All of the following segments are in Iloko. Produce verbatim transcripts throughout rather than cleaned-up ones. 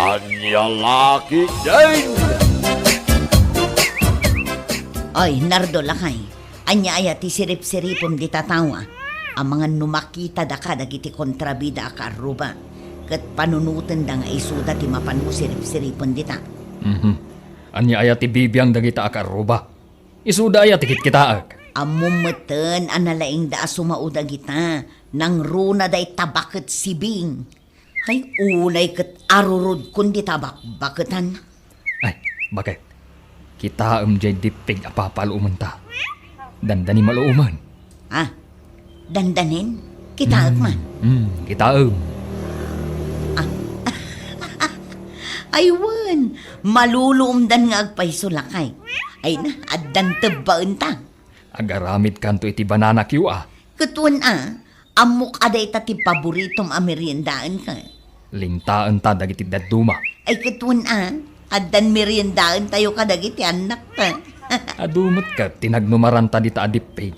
Ania la ketdin? Ay, Nardo, lakay. Ania aya ti sirip-siripem dita tawa? Amangan no makita daka dagiti kontrabida a kaarruba, ket panunotenda nga isuda ti mapanmo sirip-siripen dita. Mhm. Ania aya ti bibiang dagita a kaarruba? Isuda aya ti kitkitaek? Ammom metten a nalaingda a sumao dagita, nangruna dayta baket sibing. Ay, unay ket arurodkon dita bakbaketan. Ay, baket. Kitaem jay dippig a papaluomenta. Dandani maluomen. Ah, dandanin? Kitaek man. Hmm, kitaem. Ah. Ay, wen, maluluomdan nga agpayso, lakay. Ay na, addan tebbaenta. Agaramidkanto iti bananakyo a. Ket wen a, ammok a dayta ti paboritom a meriendaenka. Lintaenta dagiti dadduma. Ay ket wen a, addan meriendaentayo kadagiti annakta. Adu met ket ti nagnumaranta dita a dippig.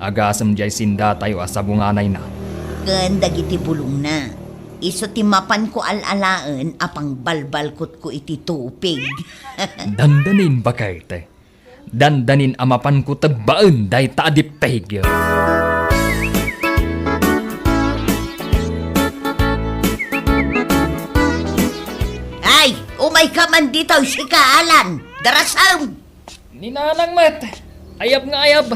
Agasem jay sendatayo a sabunganayna. Ken dagiti bulongna. Isu ti mapanko al-alaen a pangbalbalkotko iti tupig. Dandanin, baket. Dandanin a mapanko tebbaen dayta a dippig. Ay, umayka man ditoy, sika, Alan. Darasem! Ni Nanang met, ayab nga ayab.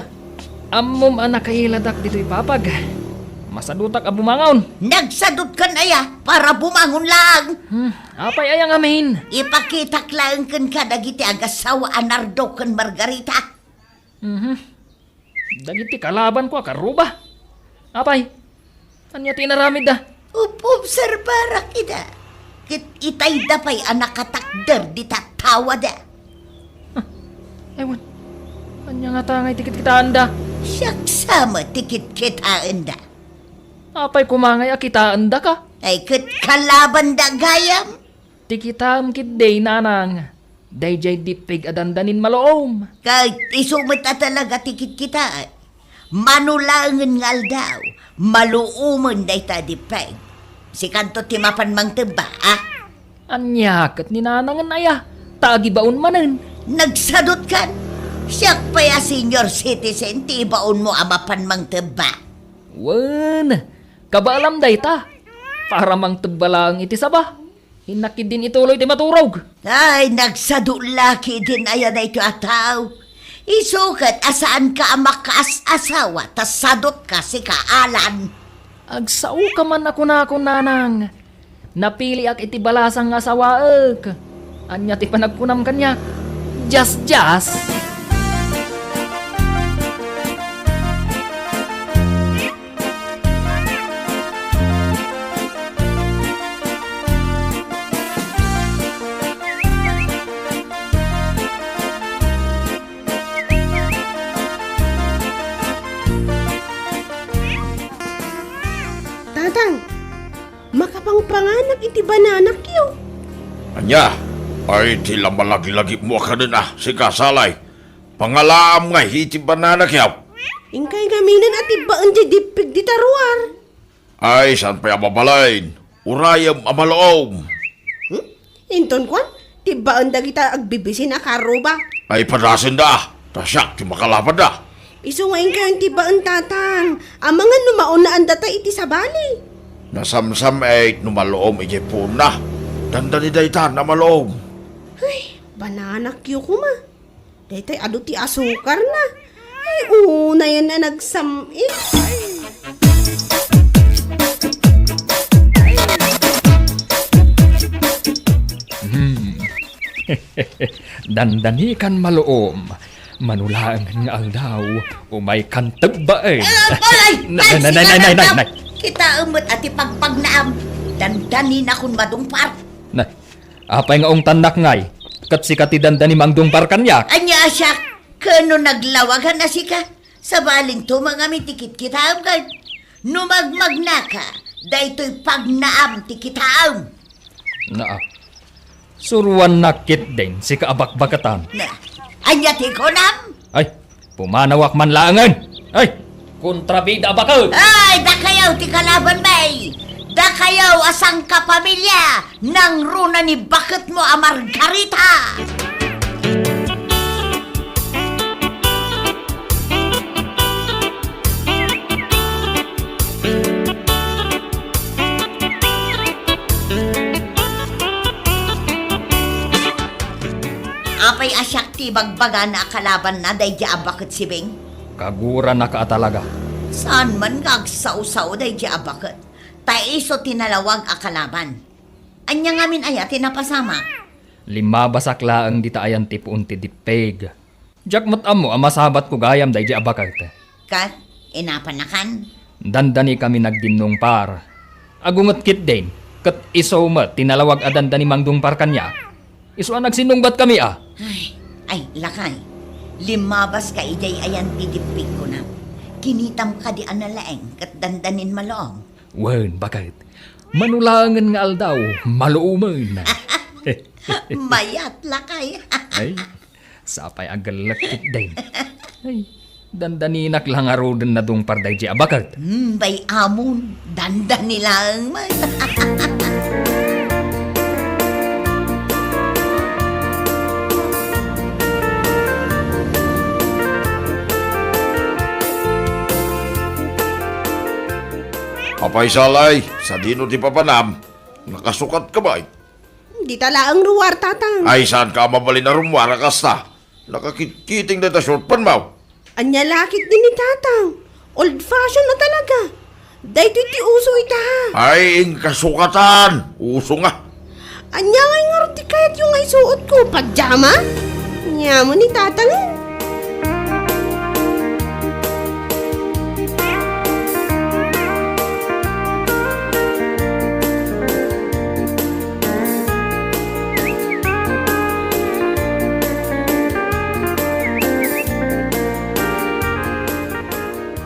Ammom a nakailadak ditoy papag. Masadutak a bumangon. Nagsadutkan aya para bumangon laeng? Hmm, apay aya ngamin? Ipakitak laeng kenka dagiti agassawa a Nardo ken Margarita. Mhm. Dagiti kalabanko a kaarruba. Apay, ania ti inaramidda? Op-obserbarak ida. Ket itayda pay a nakatakder dita tawada. Ah, ewan. Ania ngata ngay ti kitkitaenda? Siak sa met ti kitkitaenda. Apay koma ngay a kitaendaka? Ay, ket kalabanda gayam. Ti kitaem ketdi, Nanang, daydiay dippig a dandanin maluom. Ket isu met a talaga ti kitkitaek. Mano laengen nga aldaw, maluomen dayta a dippig. Sikanto ti mapan mangtebba, a? Ania ket ni Nanangen aya? Ta agibaon manen. Nagsadutkan? Siak pay a senior citizen ti ibaonmo a mapan mangtebba. Wen, kabaelam dayta. Para mangtebba laeng iti saba. Innak ketdin ituloy ti maturog. Ay, nagsado la ketdin aya daytoy a tao. Isu ket a saanka a makaas-asawa ta sadotka, sika, Alan. Agsaoka man a kunakon, Nanang. Napiliak iti balasang nga asawaek. Ania ti panagkunam kaniak? Just, just. Tatang, makapangpanganak iti bananakyo. Ania? Ay, ti la malaglagipmo a kanen a, sika, Salay. Pangalaam ngay iti bananakyo. Inkay ngaminen a tibbaen ti dippig dita ruar. Ay, saan pay a mabalin? Urayem a maluom. Hmm? Inton kuan, tibbaen dagita agbibisin a kaarruba. Ay, padasenda, ta siak ti makalabanda. Isu nga inkayon tibbaen, Tatang. Amangan no maunaan data iti sabali. Nasamsam-it no maluom idiay puonna. Dandani dayta a maluom. Ay, bananakyo koma. Daytay adu ti asukarna. Ay, unayen a nagsam-it. Hmm. Dandanikan maluom. Mano laeng nga aldaw, umaykan tebbaen. Ah, ay, ay, Na, ay, na, na, sige na, na, na, na, na. Kitaem met a ti pagpagnaam. Dandaninakon madungpar. Na, Apay nga ungtannak ngay, ket sika ti dandani mangdungpar kaniak? Ania a siak, ken no naglawagan a sika, sabalinto ngamin ti kitkitaem ket no magmagnaka, daytoy pagnaam ti kitaem. Naa, suroannak ketdin sika a bakbaketan. Na, ania ti kunam? Ay, pumanawak man laengen! Ay, kontrabida a baket! Ay, dakayo ti kalabanmi! Dakayo a sangkapamilya, nangruna ni baketmo a Margarita! Apay a siak ti bagbagana a kalabanna daydi a baket, Sibing? Kaguranaka a talaga. Saan man nga agsao-sao daydi a baket? Ta isu ti nalawag a kalaban. Ania ngamin aya ti napasamak? Limmabasak laeng dita ayan ti puon ti dippig. Diak met ammo a masabatko gayam daydi a baket. Ket, inapanakan? Dandanikami nagdinnungpar. Agunget ketdin, ket isu met ti nalawag a dandani mangdungpar kaniak. Isu a nagsinnungbatkami a. Ay, ay, lakay. Limmabaska idiay ayan ti dippig kunam. Kinitam kadi a nalaeng ket dandanin malong. Wen, baket. Mano laengen nga aldaw, maluomen. Mayat, lakay. Ay, sapay a gellek ketdin. Ay, dandaninak la ngaruden nadungpar daydi a baket. Hmm, bay amon, dandani laeng man. Apay, Salay, sadino ti papanam? Nakasukatka bay? Dita laeng ruar, Tatang. Ay, saanka a mabalin a rummuar a kasta? Nakakitkiting dayta short pant mo. Ania la ketdi ni Tatang? Old fashion a talaga. Daytoy ti uso ita, ha? Ay, inkasukatan. Uso nga. Ania ngay ngarud ti kayatyo nga isuotko? Pajama? Ania mo ni Tatang, eh?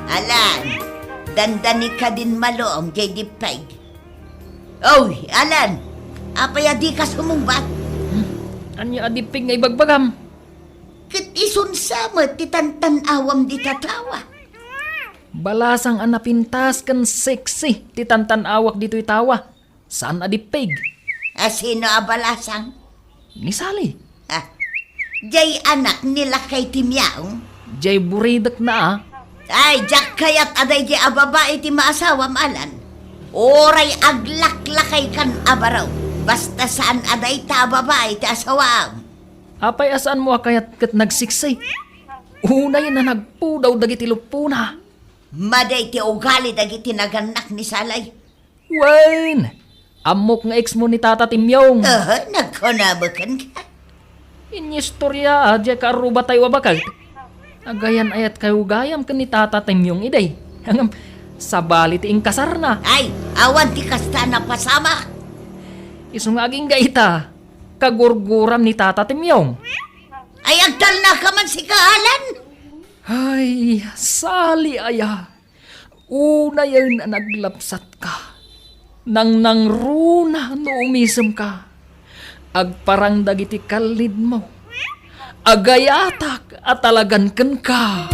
Alan, dandanika din malong, J D Peg. Oy, Alan, apay a dika sumungbat? Hmm, ania a dippig nga ibagbagam? Ket isun sa met ti tantan-awam dita tawa. Balasang a napintas ken sexy ti tantan-awak ditoy tawa. Saan a dippig. A sino a balasang? Ni Sally. Ah, jay anak ni lakay ti Miaong? Jay buridekna a. Ay, diak kayat a daydi a babai ti maasawam, Alan. Uray aglaklakaykan a baro, basta saan a dayta a babai ti asawaam. Apay a saanmo a kayat ket nagsiksi? Unayen a nagpudaw dagiti luppona. Madi ti ugali dagiti nagannak ni Salay. Wen! Ammok nga ex mo ni Tata Timyong. Aha, nagkunam kenka. Inyistorya a diay kaarrubatayo a baket. Agayan-ayatkayo gayam ken ni Tata Timyong idi. Ngem, sabali ti inkasarna. Ay, awan ti kasta a napasamak. Isu nga agingga ita, kagurguram ni Tata Timyong. Ay, agtalnaka man sika, Alan? Ay, Sally aya. Unayen a naglapsatka, nangnangruna no umisemka. Agparang dagiti kallidmo. Agayatak a talagan kenka.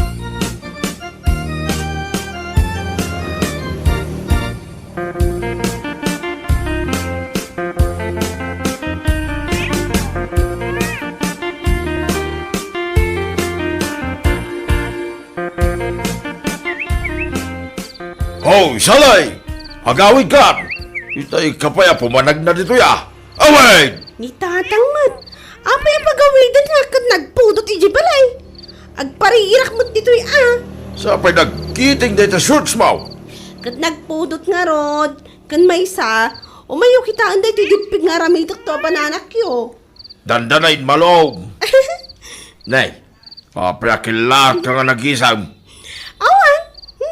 Hoy, Salay! Agawidkan! Ita, ika pay a pumanagna ditoy, a. Awid! Ni Tatang met, apay a pagawidenna ket nagpudot idiay balay? Agparirak met ditoy, a. Sapay nagkiting dayta shorts mo. Ket nagpudot ngarud, ken maysa, umayo kitaen daytoy dippig nga aramidekto a bananakyo. Dandanain malong. Nay, apay a kellaat ka nga nagisem? Awan,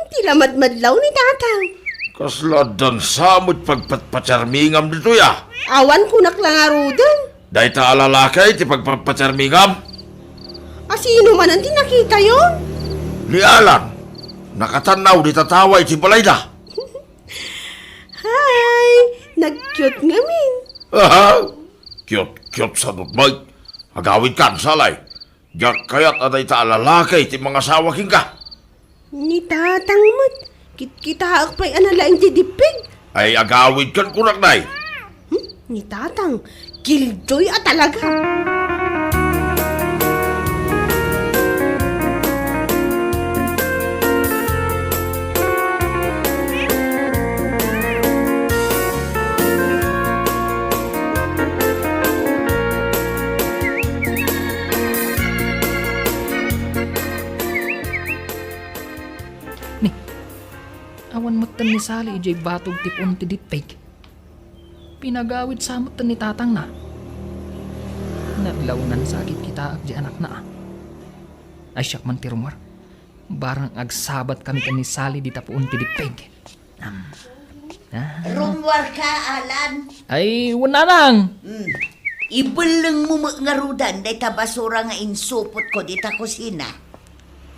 ti la madmadlaw ni Tatang. Kasla dansa met pagpatpatsarmingam ditoy, a. Awan kunak la ngaruden. Dayta a lalaki ti pagpatpatsarmingam? A sino manen ti nakitayo? Ni Alan. Nakatannaw dita tawa iti balayda. Hay, nag-cute ngamin. Aha! Cute-cute sa dutmay. Agawidkan, Salay. Diak kayat a dayta a lalaki ti mangasawa kenka. Ni Tatang met, kitkitaek pay a nalaing ti dippig. Ay, agawidkan kunak, nay. Hmm? Ni Tatang, killjoy a talaga. Ni, awan metten ni Sally idiay batog ti puon ti dippeg. Pinagawid sa metten ni tatangna. Nadlawnan sa akitkitaak diay anakna, a. Ay, siak man ti rummuar. Barang agsabat kami ken ni Sally dita puon ti dippeg. Am. Ah. Rummuarka, Alan. Ay, wen, nanang. Hmm. Ibellengmo met ngaruden dayta basura nga insupotko dita kusina.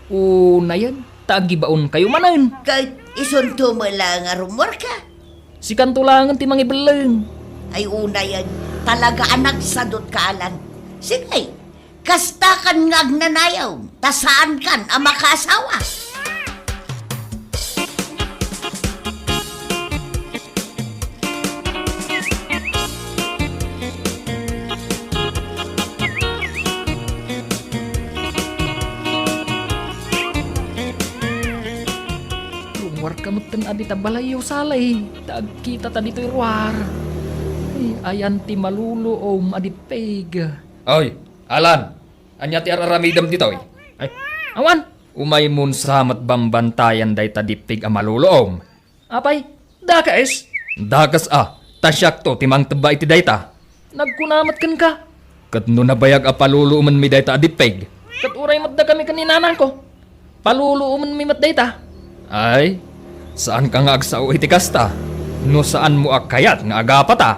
Unayen, ta agibaonkayo manen. Ket isunto met la nga rummuarka. Sikanto laengen ti mangibelleng. Ay, unayen, talaga a nagsadutka, Alan. Sige, kastakan nga agnanayon, ta saankan a makaasawa. Rummuarka metten a dita balayyo, Sally, ta agkitata ditoy ruar. Ay, ayan ti maluluom a dippeg. Oy, Alan, ania ti ar-aramidem ditoy? Ay, awan. Umaymon sa met bambantayan dayta dippeg a maluluom. Apay, dakes? Dakes a, ta siakto ti mangtebba iti dayta. Nagkuna met kenka. Ket no nabayag a paluluomenmi dayta a dippeg? Ket uray met dakami ken ni nanangko, paluluomenmi met dayta. Ay, saanka nga agsao iti kasta, no saanmo a kayat nga agapata.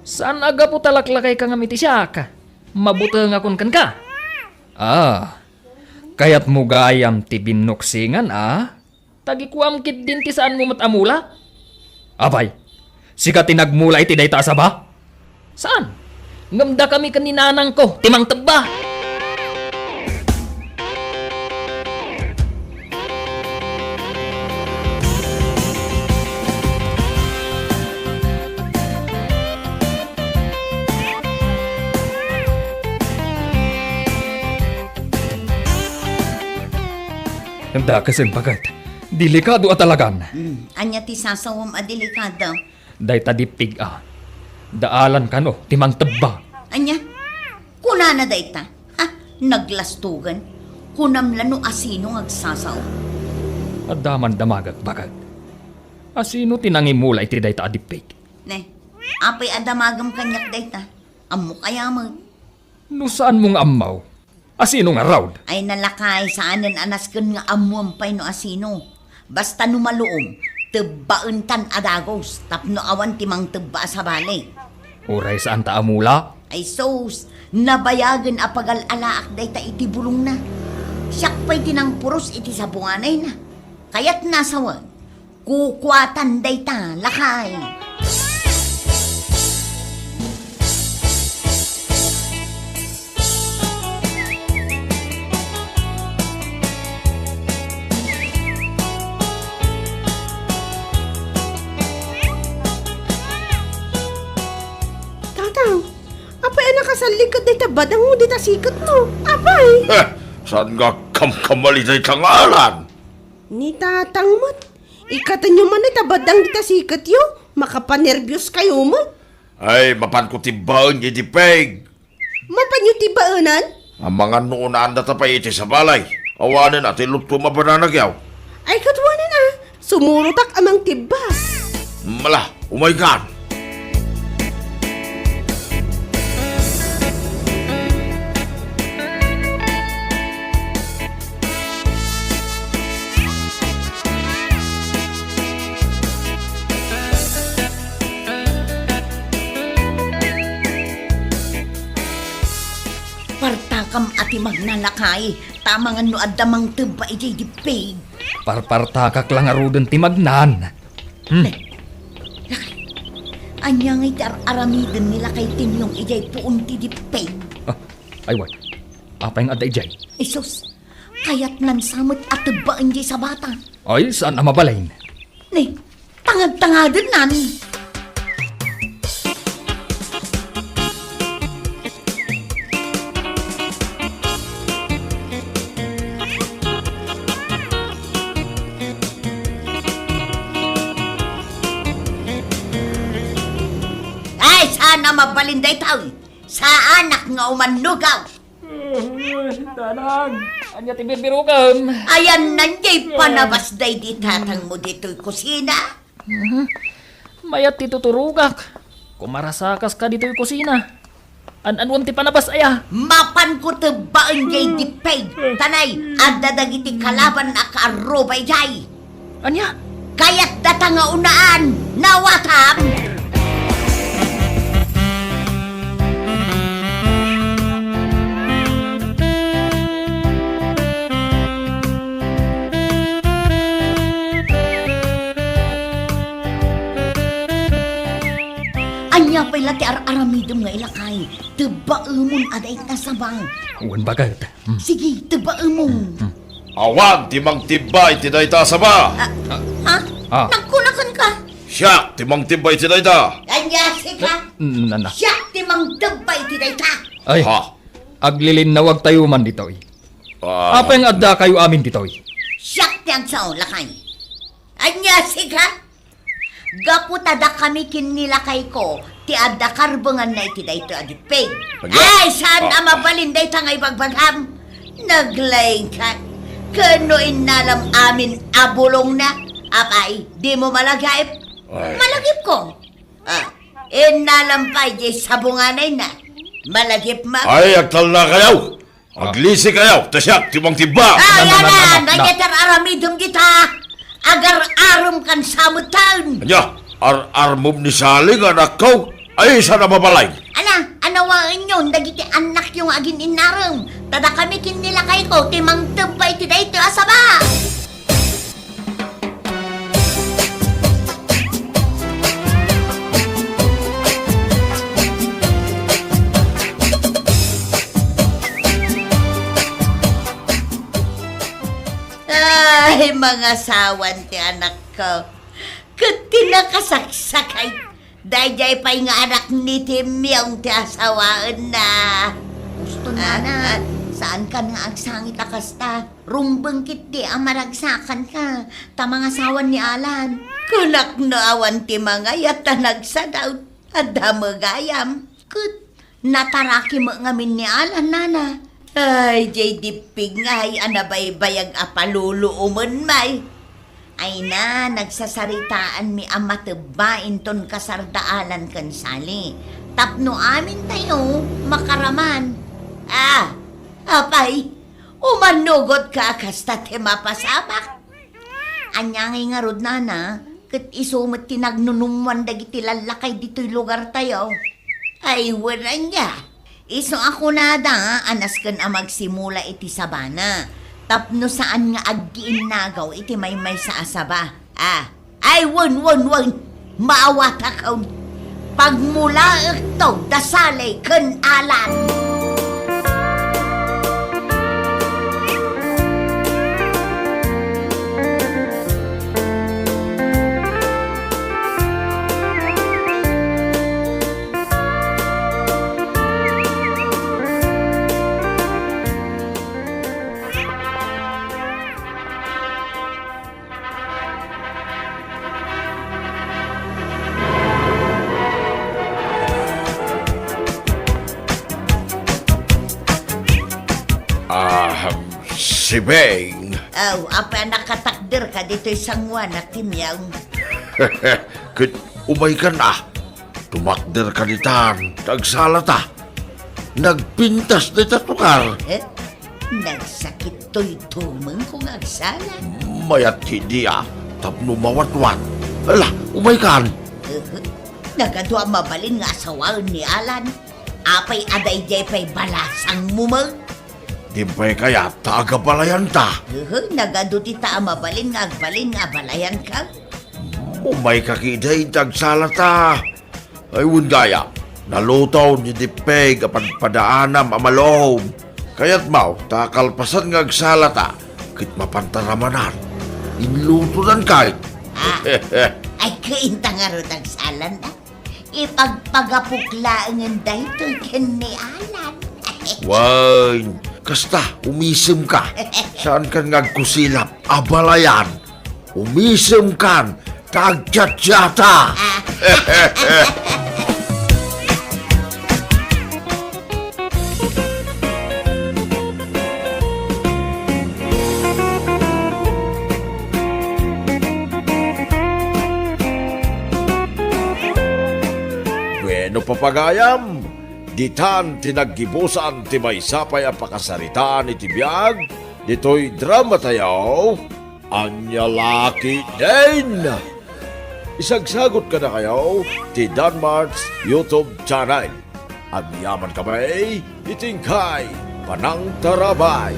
Saan a gapu ta laklakayka ngem iti siak. Mabutengakon kenka. Ah, kayatmo gayam ti binnuksingan, a? Tagikuam ketdin ti saanmo met a mula? Apay, sika ti nagmula iti dayta a saba? Saan? Ngem dakami ken ni nanangko ti mangtebba. Dakesen, baket. Delikado a talagan. Hmm, ania ti sasawem a delikado? Dayta dippeg a. Da Alan kano ti mangtebba. Ania? Kunana dayta? Ha? Naglastogen? Kunam la no asino nga agsasao? Adda man damagek, baket. Asino ti nangimula iti dayta a dippeg? Ne, apay a damagem kaniak dayta? Ammok aya met? No saanmo nga ammo, asino ngarud? Ay, nalakay, saanen a nasken nga ammoem pay no asino. Basta no maluom, tebbaentan a dagus tapno awan ti mangtebba a sabali. Uray saanta a mula? Ay sus, nabayagen a pagal-alaak dayta iti bulongna. Siak pay ti nangpuros iti sabunganayna. Kayatna a sawen, kukuatan dayta, lakay. Tatang, apay a nakasallig ket dayta badangmo dita siketmo? Apay! Eh, saan nga kamkamali dayta nga Alan? Ni Tatang met. Ikkatenyo man dayta badang dita siketyo. Makapanerbios kayo met. Ay, mapanko tibbaen diay dippeg. Mapanyo tibbaenan? Amangan no unaandata pay iti sabali. Awanen a ti lutkom a bananagyo. Ay, ket wanen a, sumurotak a mangtibba. Mala, umaykan. Partakam a ti magnanakay, ta amangan no adda mangtebba idiay dippeg. Parpartakak la ngaruden ti magnan. Hmm. Lakay, ania ngay ti ar-aramiden ni Lakay Tinyong idiay puon ti dippeg? Ah, ay, wen. Apay nga adda idiay? Isus, kayatnan sa met a tebbaen diay sabata. Ay, saan a mabalin? Ne, Tangad-tangadennan. Ay, saan a mabalin daytoy? Saanak nga umannugaw? Ay, Danang, ania ti birbirukem? Ayanna diay panabas daydi tatangmo ditoy kusina? Mhm. Mayat ti tuturogak. Kumarasakas ka ditoy kusina. An-anuan ti panabas aya? Mapanko tebbaen diay dippeg. Tanay, adda dagiti kalaban a kaarrubay diay. Ania? Kayatdata nga unaan, nawatam! Ania pay la ti ar-aramidem nga ilakay? Tebbaemon a dayta saba. Wen, baket. Hmm. Sige, tebbaemon. Hmm, hmm. Awan ti mangtibba iti dayta a saba. Ah, ha? Ah. Nagkunakan ka? Siak ti mangtibba iti dayta. Ania sika? Na, na, na. Siak ti mangtibba iti dayta. Ay, ha? Aglilinnawagtayo man ditoy. Ah. Apay nga addakayo amin ditoy? Siak ti agsao, lakay. Ania sika? Gapu ta dakami ken ni lakayko ti adda karbenganna iti daytoy a dippeg. Ania? Ay, saan a mabalin dayta nga ibagbagam? Naglaingka. Ken no innalam amin a bulongna, apay, dimo malagip? Ay. Malagipko. Ah, innalam pay diay sabunganayna. Malagipmo? Ay, agtalnakayo! Ah. Aglisikayo, ta siak ti mangtibba. Ah, na, na, na, yana, na, na, na. Dagiti ar-aramidem dita. Agar-arem kan sa metten. Ania, ar-armem ni Sally nga anakko? Ay, saan a mabalin? Ala, anawaenyon dagiti annakyo nga agin-innarem. Ta dakami ken ni lakayko ti mangtebba iti daytoy a saba. Ay, mangasawan ti anakko. Ket ti nakasaksakit, daydiay pay nga anak ni Timyong ti asawaenna. Husto, ah, nana, ah. Saankan nga agsangit a kasta. Rumbeng ketdi a maragsakanka, ta mangasawan ni Alan. Kunak no awan ti mangayat a nagsadaw, adda met gayam. Ket nataraki met ngamin ni Alan, nana. Ay, diay dippeg ngay a nabaybayag a paluluomen, may. Ay na, nagsasaritaanmi a matebba inton kasardaalan ken Sally. Tapno amintayo makaraman. Ah, apay, umannugotka a kasta ti mapasamak. Ania ngay ngarud, nana, ket isu met ti nagnunummoan dagiti lallakay ditoy lugartayo. Ay, wen, ania? Isu a kunada a nasken a magsimula iti sabana, tapno saan nga aggiinnagaw iti maymaysa a saba. Ah, ay, wen, wen, wen! Maawatakem! Pagmulaekto da Sally ken Alan! Ah, si Beng. Aw, apay a nakatakderka ditoy sangoan a Timyong? Ket umaykan a. Tumakderka ditan, agsalata. Nagpintas dayta tukar. Eh? Nagsakit toy tumengko nga agsala. Mayat ketdi a, tapno mawatwat. Ala, umaykan. Eh, nagadu a mabalin nga asawaen ni Alan. Apay a daydiay pay balasangmo met? Di pay kayat ta agabalayanta. Eh, nagadu dita a mabalin nga agbalin nga abalayanka. Umayka ketdi, agsalata. Ay, wen gayam, naluto ni Dippeg a padpadaanam a malom. Kayatmo ta kalpasan nga agsalata, ket mapanta ramanan. Inlutonan kay. Ah, Ay, kainta ngarud agsalanda. Ipagpagapok laengen daytoy ken ni Alan. Wen, kasta, umisemka. Saankan nga agkusilap, abalayan. Umisemkan, ta agchatchata. Bueno, papagayam, ditan ti naggibusan ti maysa pay a pakasaritaan iti biag ditoy dramatayo, Ania La Ketdin. Isagsagut kadakayo ti Danmart's YouTube channel. Agyamankami iti inkay panangtarabay.